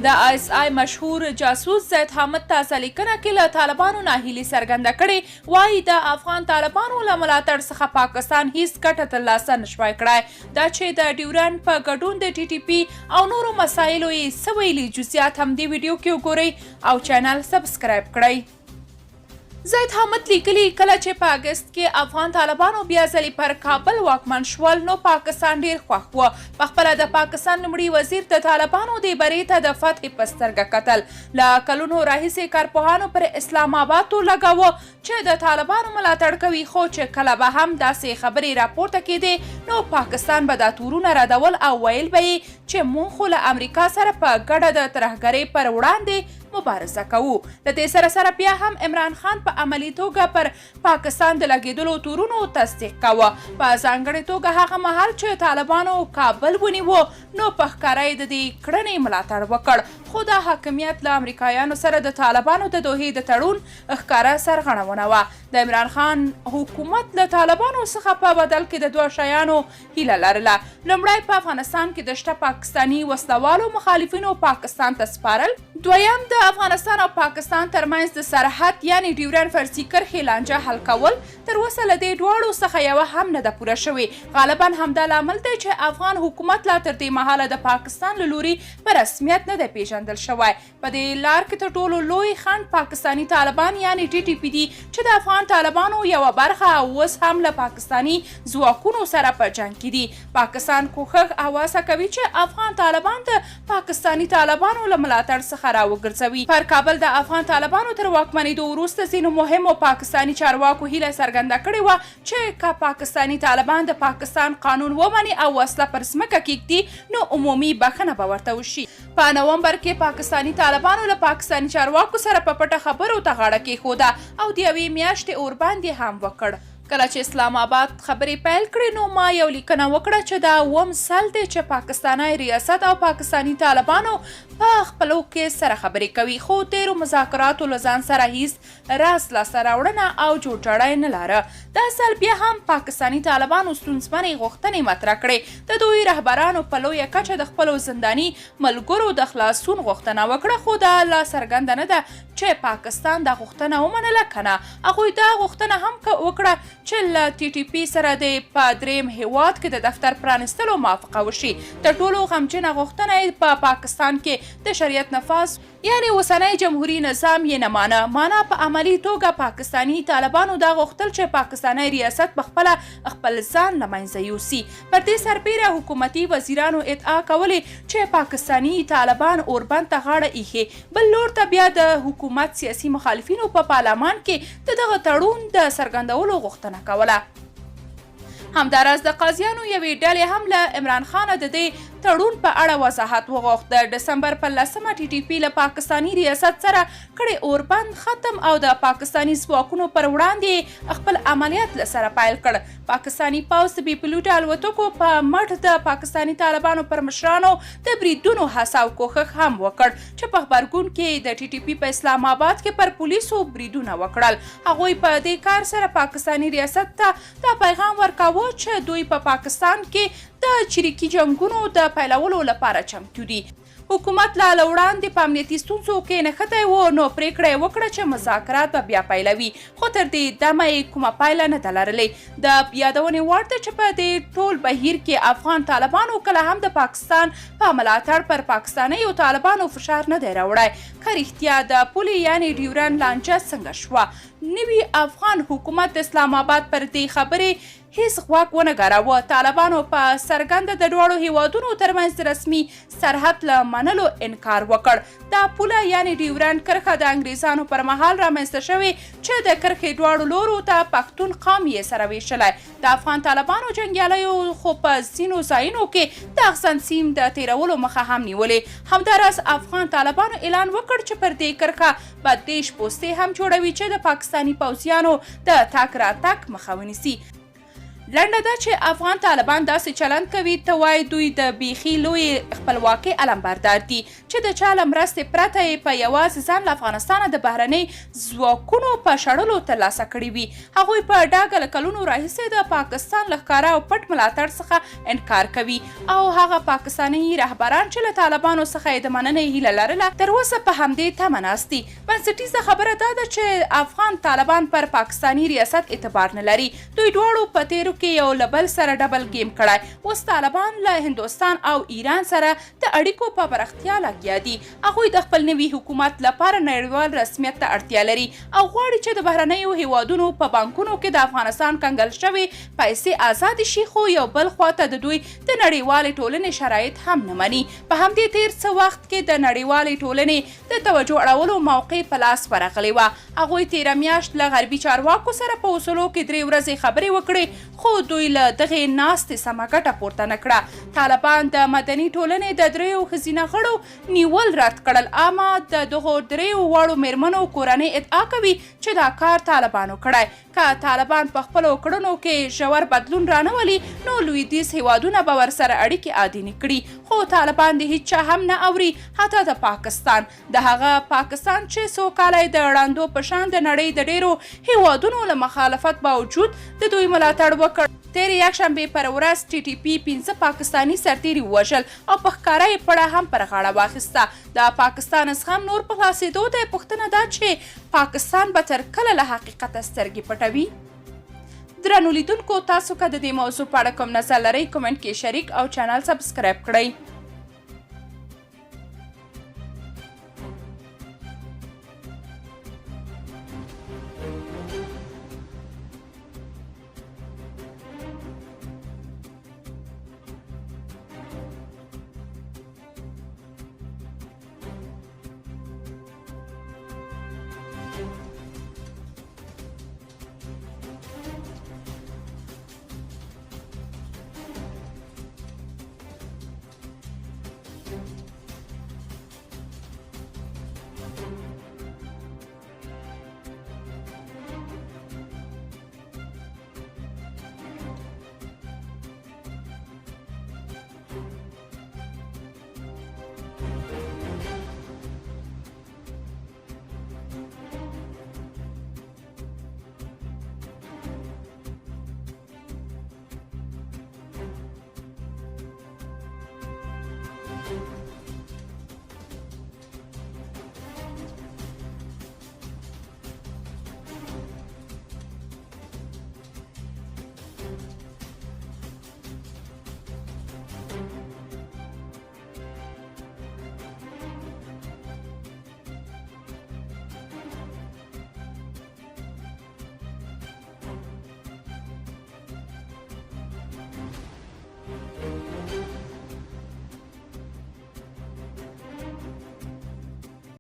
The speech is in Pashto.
د آی اس آی مشهور جاسوس زید حامد تازه لیکنه کې له طالبانو ناهیلي څرګنده کړې، وايي د افغان طالبانو له ملاتړ څخه پاکستان هیڅ ګټه ترلاسه نشوای کړای. دا چې د ډیورنډ په ګډون د ټي ټي پي او نورو مسایلو یې څه ویلي، جزیات همدې ویډیو کې وګورئ او چینل سبسکرایب کړئ. زید حامد لیکلي، کله چې په اګست کې افغان طالبانو بیا ځلې پر کابل واکمن شول، نو پاکستان ډېر خوښ و. په خپله د پاکستان لومړي وزیر د طالبانو دې برې ته د فتحې په سترګه کتل. له کلونو راهیسې کارپوهانو پر اسلام آباد تور لګاوه چې د طالبانو ملاتړ کوي، خو چې کله به هم داسې خبرې راپورته کېدې، نو پاکستان به دا تورونه ردول او ویل به یې چې مونږ خو له امریکا سره په ګډه د ترهګرۍ پر وړاندې مبارزه کوو. له دې سره سره بیا هم عمران خان په عملي توګه پر پاکستان د لګېدلو تورونو تصدیق کاوه. په ځانګړې توګه هغه مهال چې طالبانو کابل ونیو نو په ښکاره یې د دې کړنې ملاتړ وکړ. خو دا حاکمیت له امریکایانو سره د طالبانو د دوحې د تړون ښکاره سرغړونه وه. د عمران خان حکومت له طالبانو څخه په بدل کې د دوه شیانو هیله لرله، لومړی په افغانستان کې د شته پاکستاني وسله والو مخالفینو پاکستان ته سپارل، دویم د افغانستان او پاکستان ترمنځ د سرحد یعنې ډیورنډ فرضي کرښې لانجه حل کول. تر اوسه له دې دواړو څخه یوه هم نه ده پوره شوې. غالباً همدا لامل دی چې افغان حکومت لا تر دې مهاله د پاکستان له لوري په رسمیت نه دی پېژندل شوی. په دې لار کې تر ټولو لوی خنډ پاکستاني طالبان یعنې ټي ټي پي دي چې د افغان طالبانو یوه برخه او اوس هم له پاکستاني ځواکونو سره په جنګ کې دي. پاکستان کوښښ او هڅه کوي چې افغان طالبان د پاکستاني طالبانو له ملاتړ څخه راوګرځوي. پر کابل د افغان طالبانو تر واکمنېدو وروسته ځینو مهمو پاکستاني چارواکو هیله څرګنده کړې وه چې که پاکستاني طالبان د پاکستان قانون ومني او وسله پر ځمکه کېږدي نو عمومي بښنه به ورته وشي. په نومبر کې پاکستاني طالبانو له پاکستاني چارواکو سره په پټه خبرو ته غاړه کېښوده او د یوې میاشتې اوربند یې هم وکړ. کله چې اسلام آباد خبرې پیل کړې نو ما یو لیکنه وکړه چې دا اووم ځل دی چې پاکستانی ریاست او پاکستاني طالبانو په خپلو کې سره خبرې کوي، خو تېرو مذاکراتو له ځان سره هیڅ راز لاسته راوړنه او جوړجاړی نه لاره. دا ځل بیا هم پاکستاني طالبانو ستونزمنې غوښتنې مطرح کړې. د دوی رهبرانو په لویه کچه د خپلو زنداني ملګرو د خلاصون غوښتنه وکړه، خو دا لا څرګنده نه ده چې پاکستان دا غوښتنه ومنله که نه. هغوی دا غوښتنه هم وکړه چې له ټي ټي پي سره دې په درېیم هېواد کې د دفتر پرانیستلو موافقه وشي. تر ټولو غمجنه غوښتنه یې په پاکستان کې د شریعت نفاذ، یعنې اوسنی جمهوري نظام یې نه مانه، مانا په عملي توګه پاکستاني طالبانو دا غوښتل چې پاکستانی ریاست په خپله خپل ځان له منځه یوسي. پر دې سربېره حکومتي وزیرانو ادعا کولې چې پاکستاني طالبان اوربند ته غاړه ایښې، بل لور ته بیا د حکومت سیاسي مخالفینو په پارلمان کې د دغه تړون د څرګندولو غوښتنه کوله. همداراز د قاضیانو یوې ډلې هم له عمران خانه د دې تړون په اړه وضاحت وغوښت. د ډسمبر په لسمه ټي ټي پي له پاکستاني ریاست سره کړی اوربند ختم او د پاکستاني ځواکونو پر وړاندې خپل عملیات له سره پیل کړ. پاکستاني پوځ د بې پیلوټه الوتکو په مټ د پاکستاني طالبانو پر مشرانو د بریدونو هڅه او کوښښ هم وکړ چې په غبرګون کې د ټي ټي پي په اسلام آباد کې پر پولیسو بریدونه وکړل. هغوی په دې کار سره پاکستاني ریاست ته دا پیغام ورکاوه چې دوی په پاکستان کې د چریکي جنګونو د پیلولو لپاره چمتو دي. حکومت لا له وړاندې په امنیتي ستونزو کې نښتی و، نو پرېکړه یې وکړه چې مذاکرات به بیا پیلوي، خو تر دې دمه یې کومه پایله نه ده لرلې. د یادونې وړ ده چې په دې ټول بهیر کې افغان طالبانو کله هم د پاکستان په ملاتړ پر پاکستانیو طالبانو فشار نه دی راوړی. که رښتیا د پولې یعنې ډیورنډ لانجه څنګه شوه؟ نوي افغان حکومت د اسلام اباد پر دې خبرې هیڅ غوږ ونه ګراوه. طالبانو په څرګنده د دواړو هیوادونو ترمنځ د رسمي سرحد له منلو انکار وکړ. دا پوله یعنې ډیورنډ کرښه د انګریزانو پر مهال رامنځته شوې چې د کرښې دواړو لورو ته پښتون قام یې سره ویشلی. د افغان طالبانو جنګیالیو خو په ځینو ځایونو کې د اغزن سیم د تیرولو مخه هم نیولې. همداراز افغان طالبانو اعلان وکړ چې پر دې کرښه به 30 پوستې هم جوړوي چې د پاکستاني پوځیانو د تګ راتګ مخه ونیسي. لنډه دا چې افغان طالبان داسې چلند کوي ته وایې دوی د بیخي لویې خپلواکۍ علمبردار دي چې د چا له مرستې پرته یې په یوازې ځان له افغانستانه د بهرني ځواکونو په شړلو ترلاسه کړې وي. هغوی په ډاګه له کلونو راهیسې د پاکستان له ښکاره او پټ ملاتړ څخه انکار کوي او هغه پاکستاني رهبران چې له طالبانو څخه یې د مننې هیله لرله تر اوسه په همدې تمه ناست دي. بنسټیزه خبره دا ده چې افغان طالبان پر پاکستاني ریاست اعتبار نه لري. دوی دواړو په تېرو کې یو له بل سره ډبل ګیم کړی. اوس طالبان له هندوستان او ایران سره د اړیکو په پراختیا لګیا دي. هغوی د خپل نوي حکومت لپاره نړیوال رسمیت ته اړتیا لري او غواړي چې د بهرنیو هېوادونو په بانکونو کې د افغانستان کنګل شوې پیسې ازادې شي، خو یو بل خوا ته د دوی د نړیوالې ټولنې شرایط هم نه مني. په همدې تېر څه وخت کې د نړیوالې ټولنې د توجه اړولو موقع په لاس ورغلې وه. هغوی تېره میاشت له غربي چارواکو سره په اوسلو کې درې ورځې خبرې وکړې، خو دوی له دغې ناستې سمه ګټه پورته نه کړه. طالبان د مدني ټولنې د درېیو ښځینه غړو نیول رد کړل، اما د دغو درېیو واړو مېرمنو کورنۍ ادعا کوي چې دا کار طالبانو کړی. که طالبان په خپلو کړنو کې ژور بدلون رانه ولي نو لویدیځ هیوادونه به ورسره اړیکې عادي نه کړي، خو طالبان د هیچا هم نه اوري، حتی د پاکستان، د هغه پاکستان چې څو کاله یې د ړندو په شان د نړۍ د ډیرو هیوادونو له مخالفت باوجود د دوی ملاتړ وکړ. تېرې یکشنبې پر ورځ ټي ټي پي پنځه پاکستاني سرتېري ووژل او په ښکاره یې پړه هم پر غاړه واخیسته. د پاکستان زغم نور په خلاصېدو دی، پوښتنه دا چې پاکستان به تر کله له حقیقته سترګې پټوي؟ درنو لیدونکو تاسو که د دې موضوع په اړه کوم نظر لرئ کومنټ کې شریک او چینل سبسکرایب کړئ.